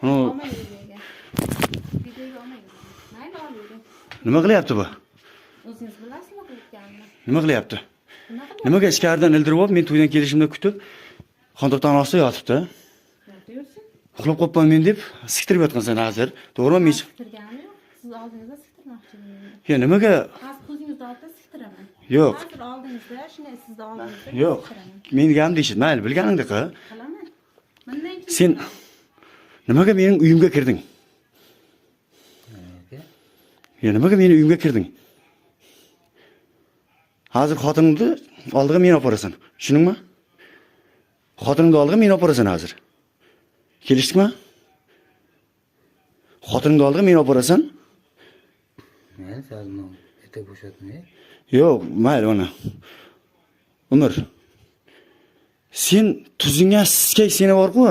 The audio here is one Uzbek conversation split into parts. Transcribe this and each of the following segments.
Olmang videoga. Videoga olmang. Mayli, olavering. Nima qilyapti bu? O'zingiz bilasizmi qilayotganini? Nima qilyapti? Nima qilyapti? Nimaga ichkaridan ildirib olib, men to'ydan kelishimda kutib, xonto'xtani ostida yotibdi. Yotib. Uxlab qolibman men deb siktirib yotgansan hozir. To'g'rimi? Men Siktirganim yo'q. Siz oldingizda siktirmoqchi edim. Ya nimaga? Hozir ko'zingizni oldida siktiraman. Yo'q. Hozir oldingizda, shunday sizni oldingizda Yo'q. siktiraman. Meni gapimni eshit. Mayli, bilganingni qil. Qilaman. Bundan keyin Sen nimaga mening uyimga kirding? Aka. Ya nimaga meni uyimga kirding? Hozir xotiningni oldiga meni olib borasan. Tushundingmi? Xotiningni oldiga meni olib borasan hozir. Kelishdikmi? Xotiningni oldiga meni olib borasan? Mayli, sal etak bo'shatmay. Yo'q, mayli mana. Umr. Sen tuzingga siskay seni bor-ku.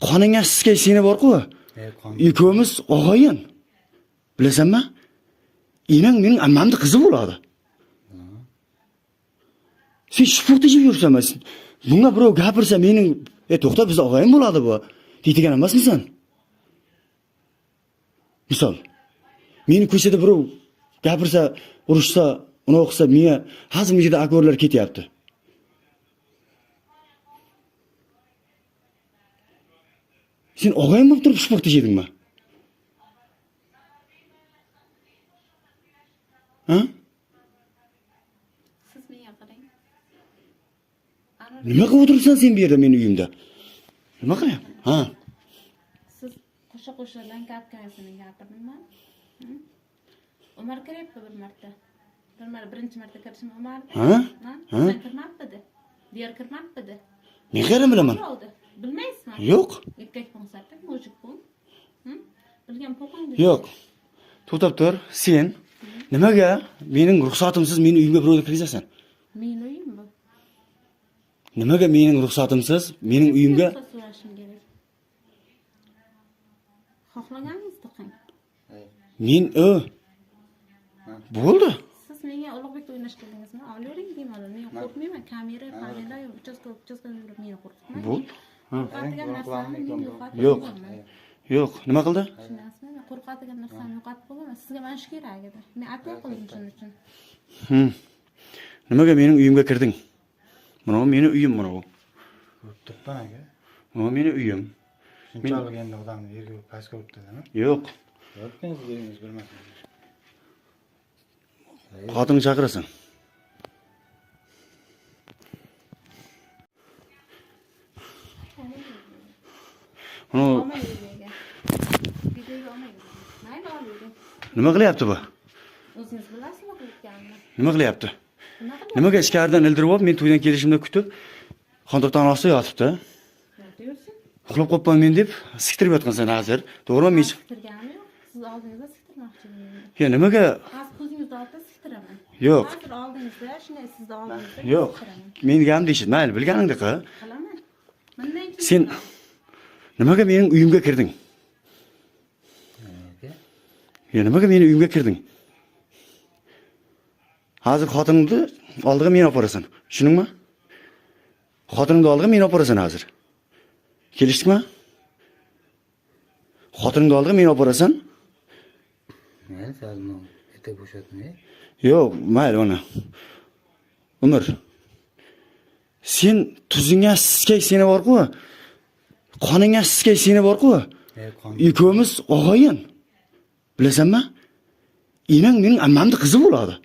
Qoningga siskay seni bor-ku. Qon. Ikkovimiz og'ayin. Bilasanmi? Enang mening ammamning qizi bo'ladi. Sen shupurta yeb yursan, bunga birov gapirsa mening, to'xta, biz og'ayin bo'ladi bu deydigan emasmisan? Misol. Meni ko'chada birov gapirsa, urushsa, uni o'qisa, menga hazm yerda akorlar ketyapti. Sen og'ayin bo'lib turib shupurta yedingmi? Ha? Siz menga qarang. Nima qilib o'tiribsan sen bu yerda meni uyimda? Nima qilyapsan? Ha? Siz qo'sha-qo'shadan gapirasini gapirdimmi? Umar kiryapti bir marta. Bir marta, birinchi marta kirishim Umar. Ha? Ha? Ha? Sen kirmabdi. Diyor kirmabdi. Men qayerdan bilaman? Bilmaysizmi? Yo'q. Erkak bo'lsa, мужик bu. Bilgan po'qing. Yo'q. To'xtab tur. Sen nimaga mening ruxsatimsiz meni uyimga birovni kirgizasan? Meni uyim bu. Nimaga mening ruxsatimsiz mening uyimga Ruxsat so'rashim kerak. Xohlaganingizni qiling. Men bo'ldi. Siz menga Ulug'bekda o'ynash keldingizmi? Olavering bemalol. Men qo'rqmayman. Kamera, kamera, uchastka, uchastka yurib meni qo'rqitmang. Bo'ldi. Ha. Qo'rqadigan narsani men yo'qotib Yo'q. qo'yganman. Yo'q. Nima qildi? Tushunasizmi? Men qo'rqadigan narsani yo'qotib qo'yganman. Sizga mana shu kerak edi. Men atay qildim shuning uchun. Nimaga mening uyimga kirding? Mana bu meni uyim mana bu. Ko'rib turibman aka. Mana bu meni uyim. Shunchalik endi odamni yerga pastga urib dedimi? Yo'q. Yo'q, siz uyingiz bilmasin. Xotinni chaqirasan. Mana Olmang videoga. Videoga olmang. Mayli, olavering. nima qilyapti bu? O'zingiz bilasizmi qilayotganini? Nima qilyapti? Nima qilyapti? Nimaga ichkaridan ildirib olib, men to'ydan kelishimda kutib, xonto'xtani ostida yotibdi. Yotib. Uxlab qolibman men deb siktirib yotgansan hozir. To'g'rimi? Men Siktirganim yo'q. Siz oldingizda siktirmoqchi edim. Ya nimaga? Hozir ko'zingizni oldida siktiraman. Yo'q. Hozir oldingizda, shunday sizni oldingizda Yo'q. siktiraman. Meni gapimni eshit. Mayli, bilganingni qil. Qilaman. Bundan keyin Sen nimaga mening uyimga kirding? Aka. Ya nimaga meni uyimga kirding? Hozir xotiningni oldiga meni olib borasan. Tushundingmi? Xotiningni oldiga meni olib borasan hozir. Kelishdikmi? Xotiningni oldiga meni olib borasan? Mayli, sal etak bo'shatmay. Yo'q, mayli mana. Umr. Sen tuzingga siskay seni bor-ku. Qoningga siskay seni bor-ku. Qon. Ikkovimiz og'ayin. Bilasanmi? Enang mening ammamning qizi bo'ladi.